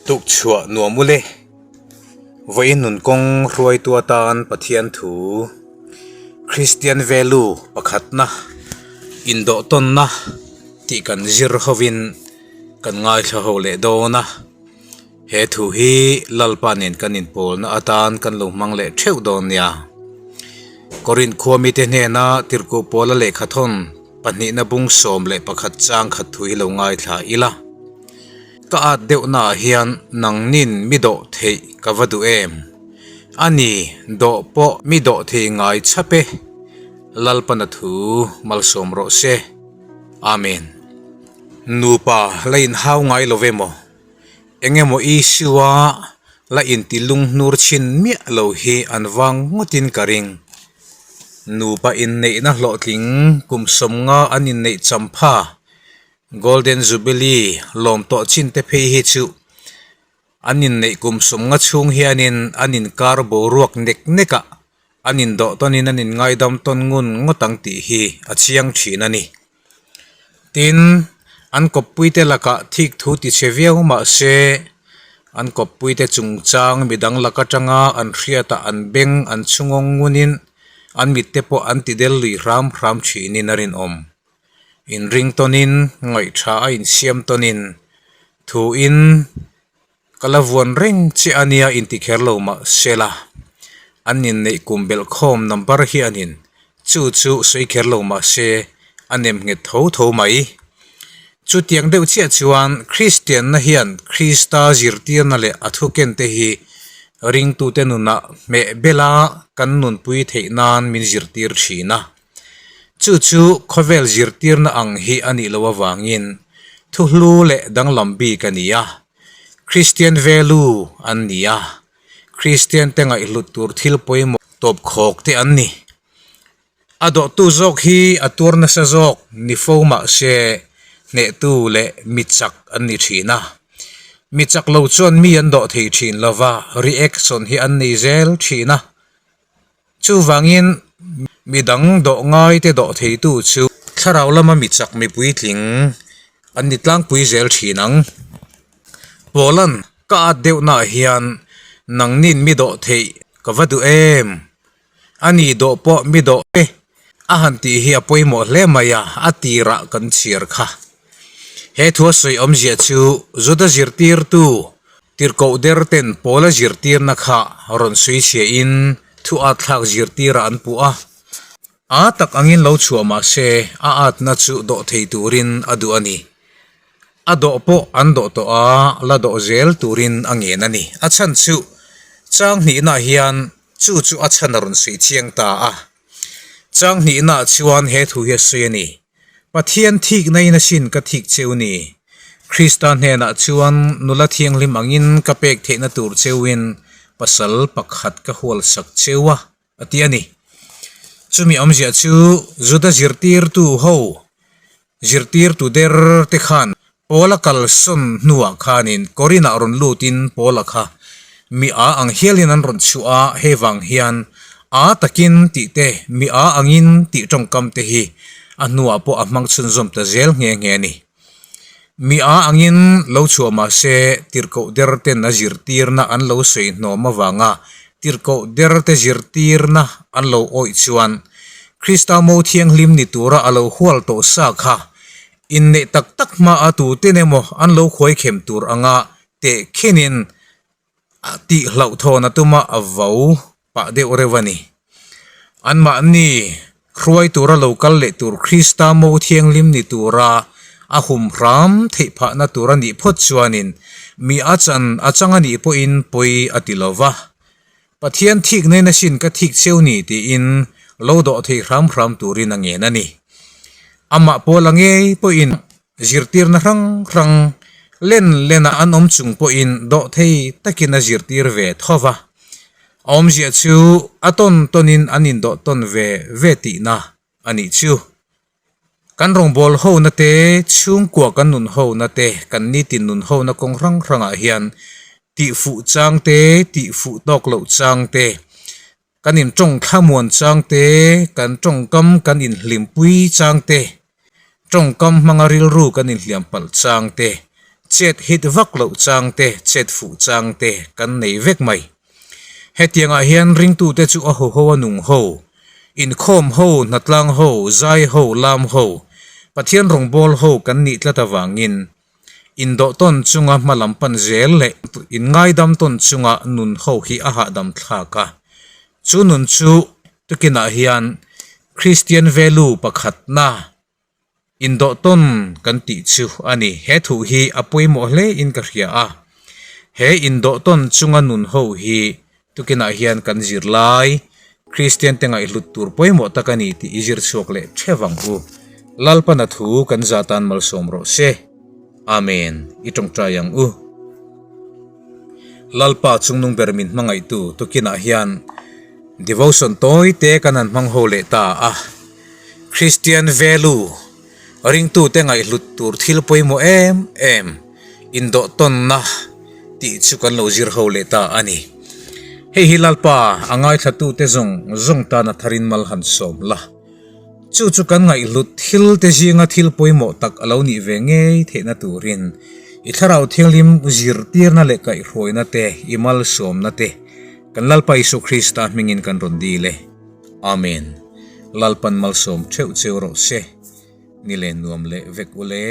Tukchhuah nuam ule. Vawiin nun kawng hruaitu atan Pathian thu Kristian value pakhatna indawhtawnna tih kan zir hovin kan ngaithla ho leh dawn a. He thu hi Lalpa nen kan inpawlna atan kan lo hmang leh theuh dawn nia. Korinth khua mite hnena Tirhkoh Paula lehkhathawn pahnihna bung 11 chang khat thu hi lo ngaithla ila. Ka at deuhnaah hian nangnin mi dawh theih ka va duh em? A ni, dawh pawh mi dawh thei ngai chhap e. Lalpana thu malsawm rawh se. Amen. Nupa la inhau ngai lo ve maw? Eng emaw issue-a la inti lunghnur chhin miah lo hi an vang ngawtin ka ring. Nupa inneihna hlawhtling kum 50 an inneih champha Golden Jubilee lawm tawh chin te phei hi chu an inneih kum 50 chhung hianin an inkar boruak nek nekah an indawh tawnin an inngaidam tawn ngun ngawt ang tih hi a chiang thin a ni. Tin, an kawppuite lakah thik thu ti chhe viau mah se, an kawppuite chungchang midang lak atanga an hriatah an beng an chhungawng ngunin an mitte pawh an ti del lui hram hram thinin a rinawm. Inring tawnin, ngaihṭha a insiam tawnin, thuin Ka la vuan reng che a nia inti kher lo mah se la, an inneih kum belh khawm number hianin chu chu sawi kher lo mah se a nem nghet tho tho mai. Chutiang deuh chiah chuan Kristianna hian Krista zirtirna leh a thukente hi ringtute nunah hmeh bela kan nunpui theih nan min zirtir thin a. Chu chu khawvel zirtirna ang hi a nih loh avangin thuhlu leh danglam bik a ni a, Kristian value an ni a, Kristian te ngaihhlut tur thil pawimawh tawp khawk te an ni. A dawhtu zawk hi a tuar nasa zawk ni fo mah se hnehtu leh mi chak an ni thin a. Mi chak lo chuan mi an dawh thei thin lova, reaction hi an nei zel thin a. Chuvangin, midang dawh ngaite dawh theitu chu thlarau lama mi chak mi puitling an ni tlangpui zel thin ang. Pawlan ka at deuhnaah hian nangnin mi dawh theih ka va duh em? A ni dawh pawh mi dawh e a han tih hi a pawimawh hle mai a, a tirah kan chhiar kha. He thua sawi awmzia chu Juda zirtirtu Tirhkoh der ten Paula zirtirna kha rawn sawi chhia in thu at thlak zirtirah an puh a. A tak angin lo chhuah mah se a atna chu dawh thei turin a duh a ni. A dawh pawh an dawh tawh a, la dawh zel turin a ngen a ni. A chhan chu chang hnihnaah hian chu chu a chhan a rawn sawi chiang ta a. Chang hnihnaah chuan he thu hi a sawi a ni. Pathian thikna in asin ka thik cheu ni. Krista hnenah chuan nula thianghlim angin ka pek theihna tur cheuin pasal pakhat ka hualsak cheu a, a ti a ni. Chumi awmzia chu Juda zirtirtu ho zirtirtu der te khan Paula kalsawn hnuah khanin Korinah rawn lutin Paula kha mi a ang hialin an rawn chhuah a, hei vang hian a takin tih te, mi a angin tih tawngkam te hi a hnuah pawh a hmang chhunzawm ta zel nghe nghe a ni. Mi a angin lo chhuah mah se tirhkoh der ten a zirtirna an lo sawi hnawm avanga tirhkoh der te zirtirna an lo awih chuan Krista mo thianghlim ni tura a lo hual tawh sa kha Inneih tak tak hma a tuten emaw an lo khuai khem tur anga teh khenin a tih hlauhthawn a tuma a vo pah deuh reuh a ni. Anmahni hruai tura lo kal leh tur Krista mo thianghlim ni tura a hum hram theih phahna tur a nih phawt chuanin mi a chan a chang a nih pawhin pawi a ti lo va. Pathian thik nen asin ka thik cheu ni tiin lo dawh thei hram hram turin a ngen a ni. Amah Paula ngei pawhin zirtirna hrang hrang len lena an awm chung pawhin dawh thei takin a zirtir ve tho va. A awmzia chu a tawn tawnin an indawh tawn ve ve tihna a nih chu. Kan rawngbâwl hona te, chhungkua kan nun hona te, kan nitin nun hona kawng hrang hrangah hian tihfuh chang te, tihfuh tawk loh chang te, kan intawng thlamuan chang te, kan tawngkam kan inhlimpui chang te, tawngkam hmanga rilru kan inhliam palh chang te, Chet hit vak loh chang te, chet fuh chang te kan nei vek mai. Hetiangah hian ringtute chu a ho ho a nung ho, inkhawm ho, hnatlang ho, zai ho, lam ho, Pathian rawngbâwl ho kan nih tlat avangin indawh tawn chunga hma lam pan zel leh inngaidam tawn chunga nun ho hi a hahdam thlak a. Chu nun chu tukinah hian Kristian value pakhatna Indawh tawn kan tih chu a ni. He thu hi a pawimawh hle in ka hria a. He indawh tawn chunga nun ho hi tukinah hian kan zir lai Kristian te ngaihhlut tur pawimawh tak a ni tih i zir chhuak leh theuh ang u. Lalpana thu kan za tan malsawm rawh se. Amen. I tawngtai ang u. Lalpa chungnung ber min hmangaihtu tukinah hian devotion tawi te kan han hmang ho leh ta a. Kristian value, ringtute ngaihhlut tur thil pawimawh em em, indawhtawnna tih chu kan lo zir ho leh ta a ni. Hei hi Lalpa a ngaithlatute zawng zawng tan a tharin mal han sawm la. Chu chu kan ngaihhlut thil te zinga thil pawimawh tak a lo nih ve ngei theihna turin i Thlarau Thianghlim zirtirna leh kaihhruaina te, i malsawmna te kan Lalpa Isua Krista hmingin kan rawn dil e. Amen. Lalpan malsawm theuh cheu rawh se. Ni len nuam leh vek ule.